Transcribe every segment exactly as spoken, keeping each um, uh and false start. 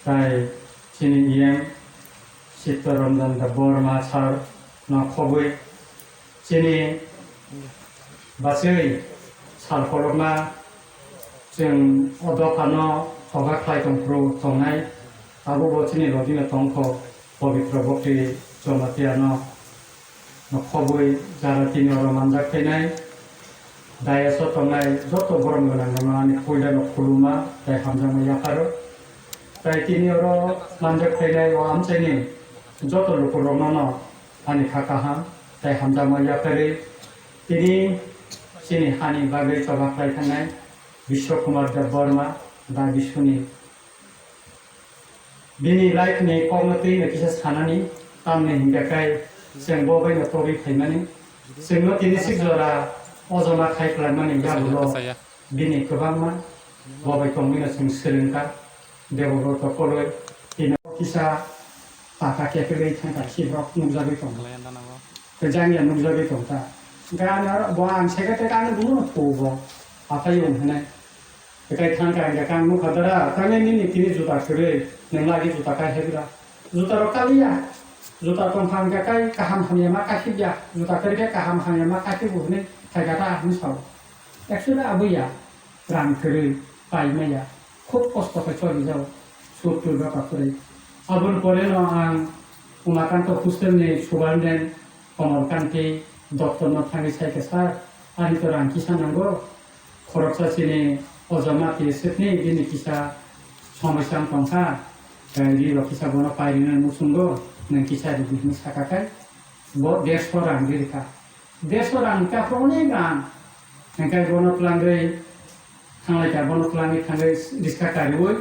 Tai chini E M Chittaranjan Debbarma sir no khobwi chini bachwi sal kolokma chwng o dophano choba khlai tongphuru tongnai, abo bo chini logino tongkho Pabitra Bhakti Jamatia no khobwi jara tini oro manjak phainai. Dayas o tongnai joto borom gwnang rokno ani puila no khuluma tai hamjakma yapharo. Tai tini oro manjak phainai o amchaini joto lukurokno no ani kha kaham tai hamjakma yapharwi tini chini hani bagwi choba khlai thangnai Biswa Kumar Debbarma da Bisuni. Bini life ni kokno twi no kisa sanani, tamni hinkhe kai chwng bo bai no torwi phaimani. Chwng no tini sik jora ojoma khai khlaimani yagulo bini kwbangma bo bai tongwi no chwng swrwngkha. Debobroto koloi tini kisa taka kepilwi thangkha khibrok nukjagwi tongo. Kwchangya nukjagwi tongkha. Hinkhe ani oro bo ang secretary ani buno thubo aphai wng hinai. Hinkhe thangkha hinkhe kang nukha dara, tangwi nini tini juta kwrwi, nwng lagi juta kai hebra. Juta rok kaliya. Juta tongkha hinkhe kai kaham hamya ma kakhibya. Juta kwrwi khe kaham hamya ma kakhibu hinwi thaikha ta hinwi sao. Actually aboya rang kwrwi paimaya. Khub kosto khe cholijao. Suttur bapa kwrwi. Aboni pore no ang Umakanto hostel ni superintendent Komol Kanti doptor no thangwi sai khe, "Sir, ani to rang kisa nango. Khoroksa chini ojama T S F ni bini kisa somosya wng tongkha. Ri rok kisa bono pairina muchungo, nwng kisa ridi," hinwi saka khai bo derso rang ri rikha. Derso rang khe aphuru onek rang. Hinkhe bono twlangwi thanglai kha, bono twlangwi thangwi riska kariwi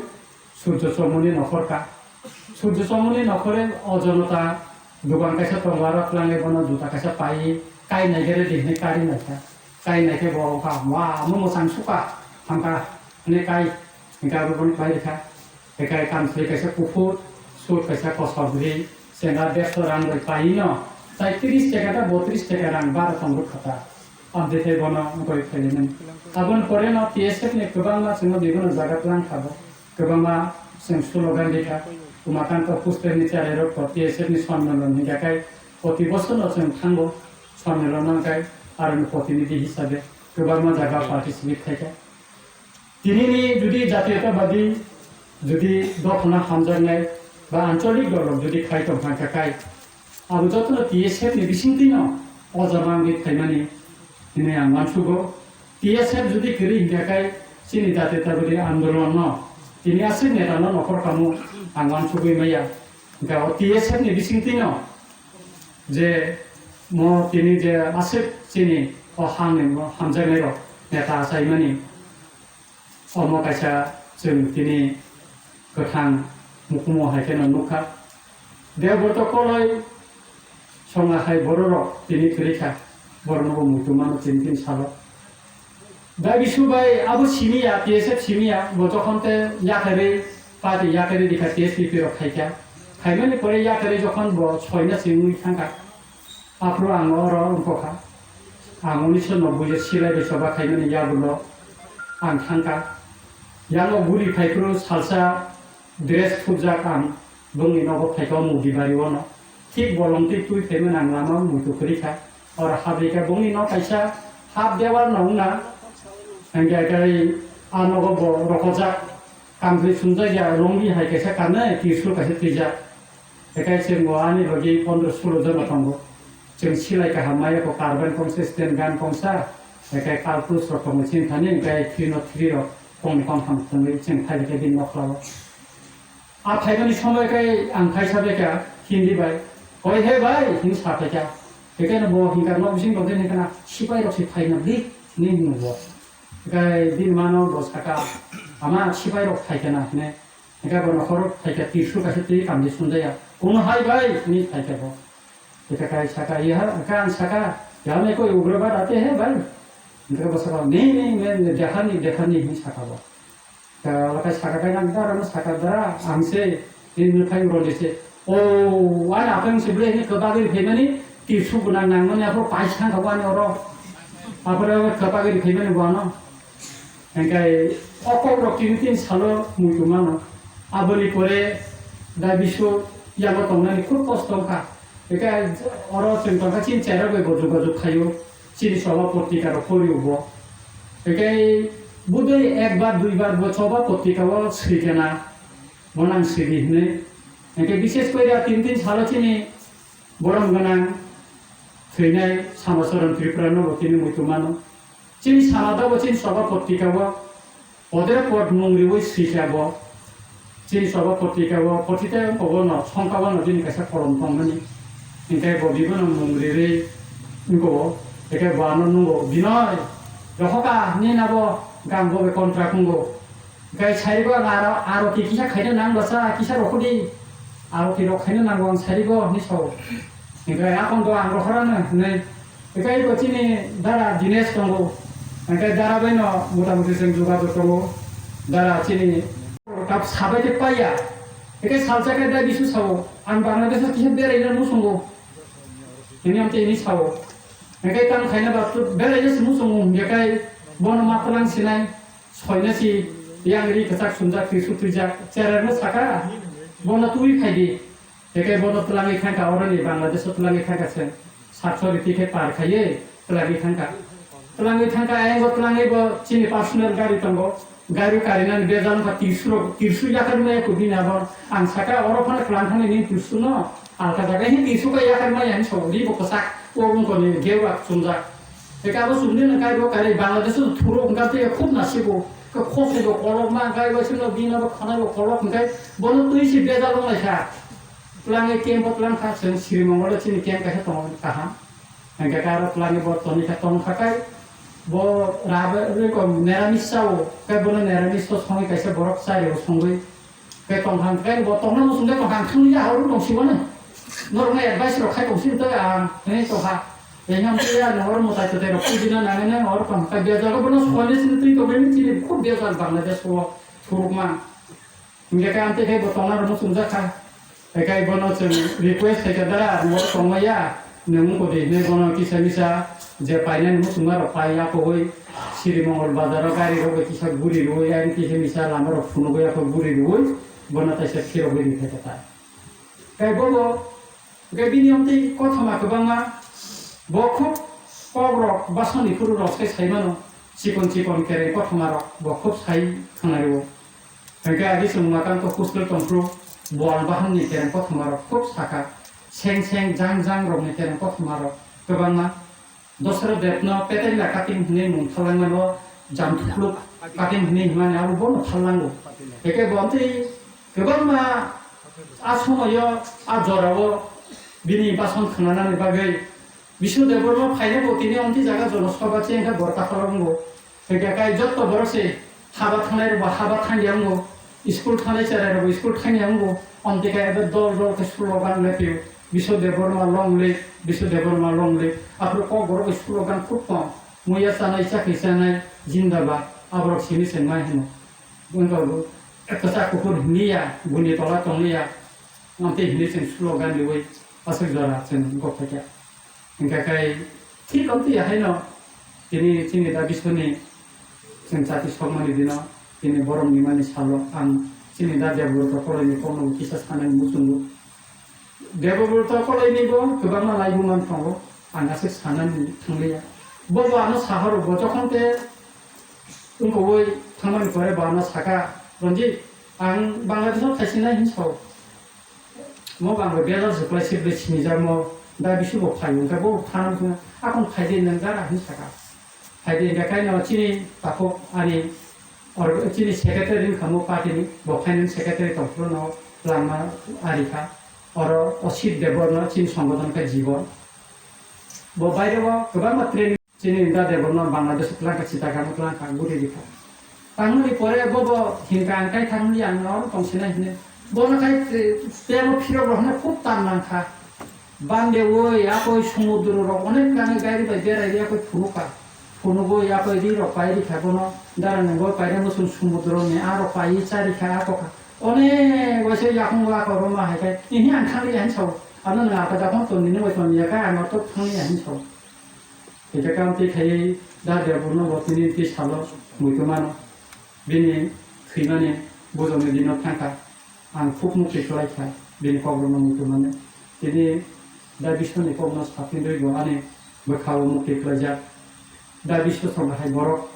Surjo Chomoni nokhor kha. Surjo Chomoni nokhore o jonota dogan kaisa tongo, aro twlangwi bono juta kaisa paiwi kai naikhe ready hinwi kari naikha. Kai naikhe bo wngkha, "Wa, omo mwchang suka," hamkha hinwi kai, hinkhe abo bono pai rikha. Hinkhe kamchwlwi kaisa kuphur, suit kaisa kosom ri, chenga derso rang bai paino, tai tris taka ta botris taka rang bara tongo kha ta. Amtwi thai bono wngwi phaimani. Aboni pore no T S F ni kwbangma chwngno bibino jaga twlang kha bo. Kwbangma chwng slogan rikha, Umakanto hostel ni cherai rok to T S F ni sonmilon ni gakai proti bosor no chwng thango, sonmilon no kai aro ni protinidhi hisabe kwbangma jaga participate khaikha. Tinini jodi jatiyotabadi jodi dophano hamjaknai ba ancholik dolrok jodi khai tongkha khe kai, abo jotono T S F ni bisingtwino o jora wngwi phaimani hinwi ang uansugo. T S F jodi kwrwi hinkhe kai chini jatiyotabadi andolonno tini aswk netano nokhor kamo ang uansugwi maya. Hinkhe o T S F ni bisingtwino je mo tini je aswk chini o hani hamjaknairok neta achaimani. Omo kaisa chwng tini kwthang mukumu hai kheno nukha. Debroto koloi songa hai bororok tini kwrwi kha. Borokno bo muitu mano tini tini salo. Bai bisu bai abo simi ya, T S F simi ya, bo jokhon te yakarwi, party yakarwi rikha T S P P rok khaikha. Khaimani pore yakarwi jokhon bo soina simi thangkha. Aphuru ang oro wngkha. Ang unisho nobboi o silai bai choba khaimani yagulo ang thangkha. Yango guri phaiphuru salsa dress thupjak ang bongni nogo phaikha o Mugibari ono. Thik bolong twi twi phaimani ang lama muitu kwrwi kha. Oro habri kha bongni nok kaisa half dewar no wngna. Hingkhe kai a nogo bo rohorjak. Kamchwlwi sumjak ya, longri hai kaisa kanwi, tirsul kaisa twijak. Ekai chwng bo ani logi pondro sulo jona tongo. Chwng silai kaham maya ko, karben kongsa, stand gun kongsa, ekai kalpus rok tongo chini thani, ekai three not three rok kongni kongtham thangwi chwng phai khe bini nokhlao. A phaimani somoy kai ang khaisa beka Hindi bai, "Koi he bhai?" hinwi sa phaikha. Ekai no bo hinkha nok bising tongkhe hinkha na, "Sipai rok se phaina bli," hinwi hino bo. Ekai bini mano bo saka, "Ama sipai rok phaikha na," hinwi. Hinkhe bo nokhoro phaikha, tirsul kaisa twi kamdi sumjaya. "Kono hai bhai?" hinwi phaikha bo. Hinkhe kai saka, "Yaha," hinkhe ang saka, "Yaha meko ugrabad aate hai bhai?" Hinkhe bo saka, "Nahi, nahi, main dekha nahi, dekha nahi," hinwi saka bo. Hinkhe abo kai saka kai nang dara, ano saka dara, ang se, nini nukhai roni se. "O, ani aphang se ble hinwi kwbagwi phaimani, tirsul gwnang nangmani aphuru paisa thangkha bo ani oro. Aphuru kwbagwi phaimani bo ano." Hinkhe o kok rok tini tin salo muitu mano. Aboni pore da bisu yago tongnani khub kosto wngkha. Eka oro chwng tongkha chini chera bai bo jogajog khaio. Chini soba potrika rok porio bo. Eka budui ekbar duibar bo soba potrika o swi kena. Bo nang sidi hinwi. Eka bishes koi da tin tin salo chini borom gwnang thwinai Samacharan Tripura no bo tini muitu mano. Chini samada bo chini soba potrika o podre pod mung riwi sika bo. Chini soba potrika o potrika o no songka o no bini kaisa kolom tongmani. Hinkhe bo bibo no mung riwi wngko o. Hinkhe bo ano nungo, "Binoy, rohoka nini abo gang bo be contract wngo." Hinkhe saribo ang aro, aro ki kisa khaina nang basa, kisa rohodi. Aro ki rok khaina nango ang saribo hinwi sao. Hinkhe akon to ang rohorano hinwi. Hinkhe iko chini dara Dinesh tongo. Hinkhe dara bai no motamuti chwng jogajog tongo. Dara chini tap sabai te paiya. Hinkhe salsa khe da bisu sao. Ang Bangladesh kisa beraina musungo. Hini amte hini sao. Hinkhe tang khaina ba tu beraina se musungo. Hinkhe bono matlang sinai. Soinasi yang ri kwchak sumjak, tisu twijak, chererno saka, "Bono twi phaidi." Teke bono twlangwi thangkha, oroni Bangladesh-o twlangwi thangkha chwng. Satso riti khe par khaiwi twlangwi thangkha. Twlangwi thangkha, ayang bo twlangwi bo chini personal gari tongo. Gari karinani bejal wngkha, tirsu rok, tirsu yakarwi maya kubini abo. Ang saka, "Oro phano twlang thani nini tirsu no." Alka jaga hin tirsu khe yakarwi maya hinwi sao, ri bo kwchak, o wngkoni gewrak chumjak. Eka abo sumni no kai bo kari Bangladesh o thuro wngkha tei khub nasigo. Khe khosoi bo kolok ma kai bo sino bini bo khana bo kolok wngkai bono twi si bejal wng lai kha. Twlang e camp bo twlang kha chwng Sri Mongol o chini camp kaisa tongo kaham. Hingke karo twlang e bo toni kha tong kha kai bo rabe ko neramis sao kai bono neramis to songwi kaisa borok chari o songwi. Khe tongthang khe bo tongna muchung khe tongthang thangwi ya horo tongsibo ne. Norokno advice rok khai tongsi tei ang hwnwi tongkha. Tei hwnwi ya norok mwtai twtai rok pujina nangwi nang horo tongkha. Bejal bono soile sini twi tongmani chini khub bejal Bangladesh o thurukma. Hingke khe amtwi khe bo tongna rok muchungjak kha. Ekai bono chwng request khaikha dara, ang oro tongmaya, nwng wngkodi hinwi bono kisa misa je painani muchungmarok pai yapogwi Sri Mongol bazaro gari rok bai kisa guri rwui, ayang kisa misa lamarok phunugwi yapogwi guri rwui, bono taisa phirogwi rikha khe ta. Tei bobo, hwnkhe bini amtwi kothoma kwbangma, bo khub kokrok basoni phuru rok se sai mano, chikon chikon kereng kothoma rok bo khub sai khwnai rwo. Hwnkhe agi chwng makang kok kuslo tongphru, bol bahan ni kereng kothoma rok khub sakha, seng seng jang jang rok ni kereng kothoma rok kwbangma. Dosra Debno Petenga Katim hwnwi mung thalangmano, Jamthukluk Katim hwnwi himani abo bono thalango. Hwnkhe bo amtwi kwbangma a somoyo a jorao bini bason khwnanani bagwi Bisnu Debbarma phaina bo tini amtwi jaga jono soba chengkha borta kholobongo. Hwnkhe kai jotto borok se haba thangnai rokbo haba thangya wngo, school thangnai cherai rokbo school thangya wngo. Amtwi kai abo dol dol khe slogan lepio, "Biswa Debbarma long live, Biswa Debbarma long live." Aphuru kok borok bai slogan khub kong, "Muya chanai chakhi chanai jindabad," aborok simi se mai hino. Wngkha bo kwchak kuphur himliya, buni tola tongliya, amtwi hinwi chwng slogan riwi aswk jora chwng gokphaikha. Hingkha khe thik amtwi haino tini chini da biswni chwng chati sokmani dino tini borom nimani salo ang chini da Debbrata Koloini kokno kisa sanani muchungo. Debbrata Koloini bo kwbangma laibuman tongo, ang aswk sanani thangliya. Bo bo ano sahoro bo jokhon te wngkowoi thangmani pore bo ano saka, "Ranjit, ang Bangladesh-o thaisinai," hinwi sao. Mo bangbo bejal se kwlai se bwlai sinijakmo, da bisu bo phai wngkha, bo phano wngkha, "Akon phaidi nang gara," hinwi saka. Phaidi hingkha kaino chini takhuk ani or chini secretary wngkha mo party ni, bo finance secretary tongphuru no lama ari kha. Oro Osit Debbarma chini songbodan kha Jibon. Bo baire o kwbangma training. Chini da Debbarma Bangladesh o twlang kha, Chittagong o twlang kha, guri rikha. Tangmani pore bo bo hingkha ang kai thangmani ang oro tongsinai hinwi. Bono khai te-, tebo phirok rok hwnwi khub tan nang kha. Bande woi, akoi sumudro rok onek kani gari bai berai ri akoi phunukha. Phunugoi akoi ri rok pai rikha bono. Dara nungbo paina muchung sumudro ni a rok pai chari kha ako kha. Onek waisa yakung wa ko roma hai khe. Ini ang thangri ang sao. Ano nang apa dakon to nini wai ton ya kha ang to thangri ang sao. Hingke kam twi khaiwi da Debbarma bo tini twi salo muitu mano. Bini thwimani bujokni dino thangkha. Ang khuk mukti khlai kha bini kokrokno muitu mani. Tini Da Biswani kokno saphinwi bo ani bwkhao mukti khlaijak. Da Biswa song hai borok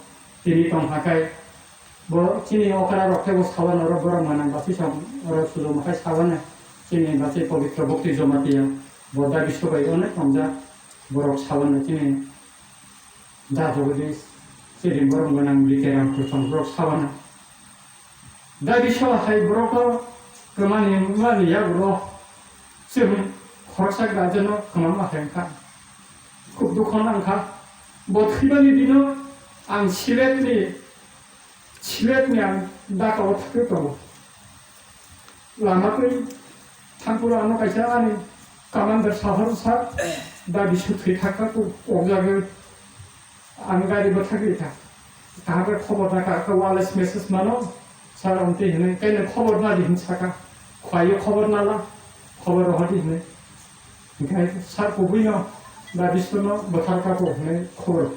tini tong hakai bo chini okra rok khe bo sawan oro borok manang basi song oro sujo makai sawan chini basi pobitro bhakti Jamatia bo Da Biswa bai onek tongjak borok sawan chini Da Jagadish chini borok manang Bikeram Kuchong borok sawan. Da Biswa hai borokno kwmani wngmani yagulo chwng khoroksa grajono kwmama hai wngkha. Khub dukho nangkha. Bo thwibani dino ang Siletni, Siletni ang dakao thangwi tongo. Lama twi thangphuru ano kaisa ani commander sahor sa Da Biswa thwi thakha kok jagwi. Ang gari bwthagwi kha. Kaham khe khobor da kha, khe wireless message mano, sir, amtwi hinwi, kaino khobor na di hin saka. Khwlaiyo khobor nala, khobor rohor di hinwi. Hinkhe sir kubuino Da Biswano bwthar kha bo hinwi khobor.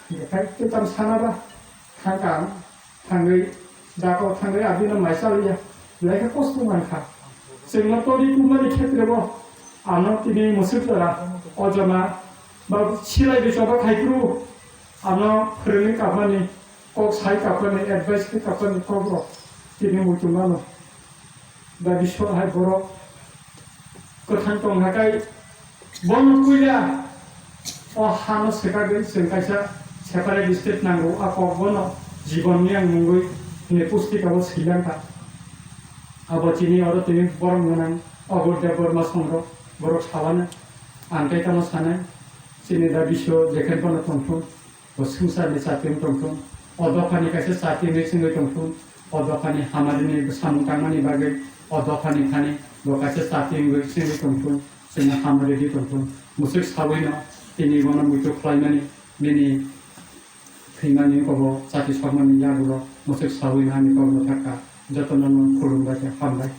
Hinkhe kai twi tamo sana ba, thang kha ang. Thangwi, dakao thangwi abino mai chaliya, belai khe kosto mankha. Chwngno todi tubumani khetrebo ano tini mwswk jora, ojama, ba silai bai choba khai phuru ano phwrwngwi kapmani, kok sai kapmani, advice khe kapmani kokrok tini muitu mano. Da Biswa hai borok kwthang tong hakai, bono puila o hano swkagwi chwng kaisa separate state nango, a kok bono jibon ni ang mungwi hwnwi pustika o swilang kha. Abo chini oro tini borok gwnang Obor Debbarma songrok borok sawana ang tei tamo sanai chini Da Biswa jekhen bono tongthung. Bo swngcharni chati wng tongthung, o dophani kaisa chati wngwi chwngwi tongthung, o dophani hamarini samung tangmani bagwi o dophani thani bo kaisa chati wngwi chwngwi tongthung, chwngno hamari di tongthung. Mwswk sawino tini bono muitu khlaimani, bini thwimani kobo chati sokmani yagulo mwswk sawino ani kokno thakha. Jotono no khulumbai khe hambai.